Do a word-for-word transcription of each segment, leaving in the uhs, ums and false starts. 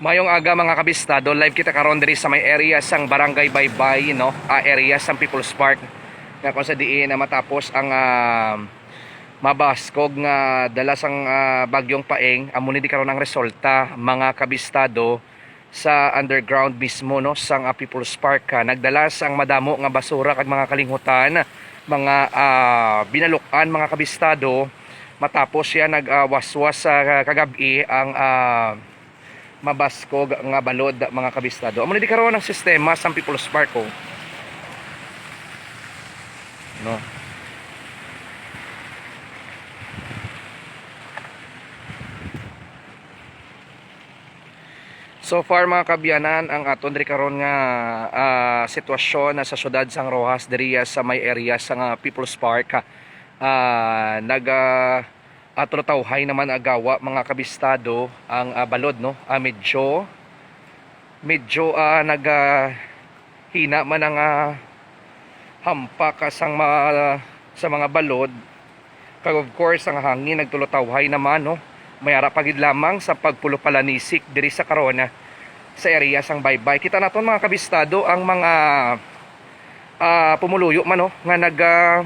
Mayong aga, mga kabistado, live kita karon diri sa may area sang Barangay Baybay, no? Ah, area sang People's Park, nga kung sa diin na matapos ang, ah, mabaskog nga dala sang, ah, bagyong Paeng. Amo ni di karon ang resulta, mga kabistado, sa underground mismo, no, sang, ah, People's Park, ah. Nagdala sang madamo nga basura kag mga kalinghutan, mga, ah, binalukan, mga kabistado, matapos siya nag, ah, waswas sa kagab-i ang, ah, mabaskog nga balod, mga kabistado. Amo na di karon ang sistema sa People's Park, oh. No. So far, mga kaabyanan, ang aton diri karon nga, ah, sitwasyon na sa siyudad sang Roxas, diri, ah, sa may area sa nga People's Park, ah, nag, ah, ah, tulutawhay naman agawa, mga kabistado, ang, ah, balod, no? Ah, medyo, medyo, ah, nag, ah, hina man ang, ah, hampak, ah, sang ma-, sa mga balod. Kag of course, ang hangin nagtulutawhay naman, no? May ara pa gid lamang sa pagpulo palanisik diri sa karon, ah, sa area sang Baybay. Kita naton, mga kabistado, ang mga, ah, pumuluyo man, no, nga nag, ah,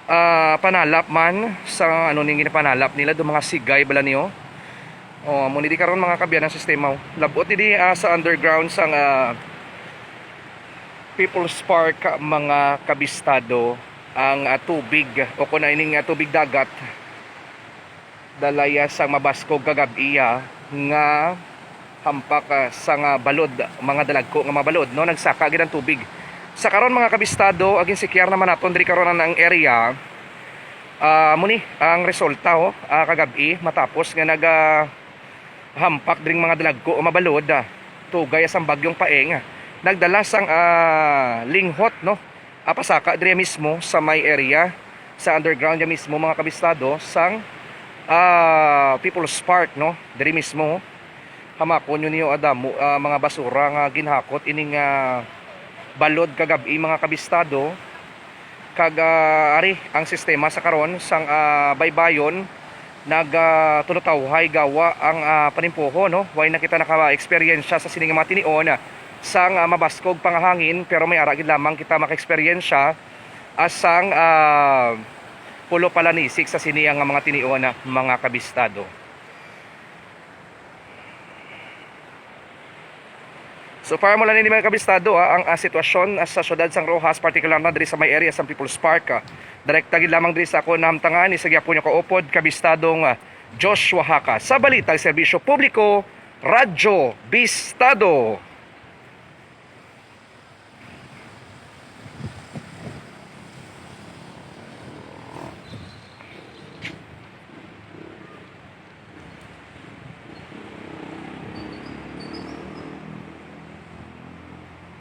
ah, panalap man sa, ano, ning ginapanalap nila do, mga sigay bala niyo. Oh, amo ni di karon, mga kaabyanan, ang sistema, oh. Labot ni di, ah, sa underground sang, ah, People's Park, mga kabistado, ang, ah, tubig o kung ining, ah, tubig dagat, dalaya sang mabaskog kagab-iya nga hampak, ah, sa nga balod, mga dalagko nga mga balod, no, nagsaka gid ang tubig. Sa karon, mga kabistado, ang ginsikyar naman naton diri karon ang, ang area, ah, amo ni ang resulta, oh, ah, kagab-i matapos nga naga hampak dring mga dalagko o mabalod, ah, tugay sang bagyong Paeng, ah, nagdala sang, ah, linghot, no? Ah, pasaka diri mismo sa may area sa underground diri mismo, mga kabistado, sang, ah, People's Park, no? Diri mismo, hamakon yun niyo, ah, damo, ah, mga basura nga ginhakot ining, ah, balod kagab-i, mga kabistado. Kag, ah, ari ang sistema sa karon sang, ah, Baybayon, nag, ah, tulutawhay gawa ang, ah, panimpuho, no? Way na kita naka-eksperyensya sa sini nga mga tinion, ah, sang, ah, mabaskog pangahangin, pero may ara gid lamang kita maka-eksperyensya, ah, sang, ah, pulo palanisik sa sini nga mga tinion, ah, mga kabistado. So far, mula nini, mga kabistado, ah, ang, ah, sitwasyon, ah, sa siyudad sang Roxas, partikular na diri sa may area sang People's Park, ah. Direkta gid lamang diri sa akon nahamtangan, isa gyapon niyo kaupod, kabistadong, ah, Joshua Haka. Sa Balitang Serbisyo Publiko, Radyo Bistado.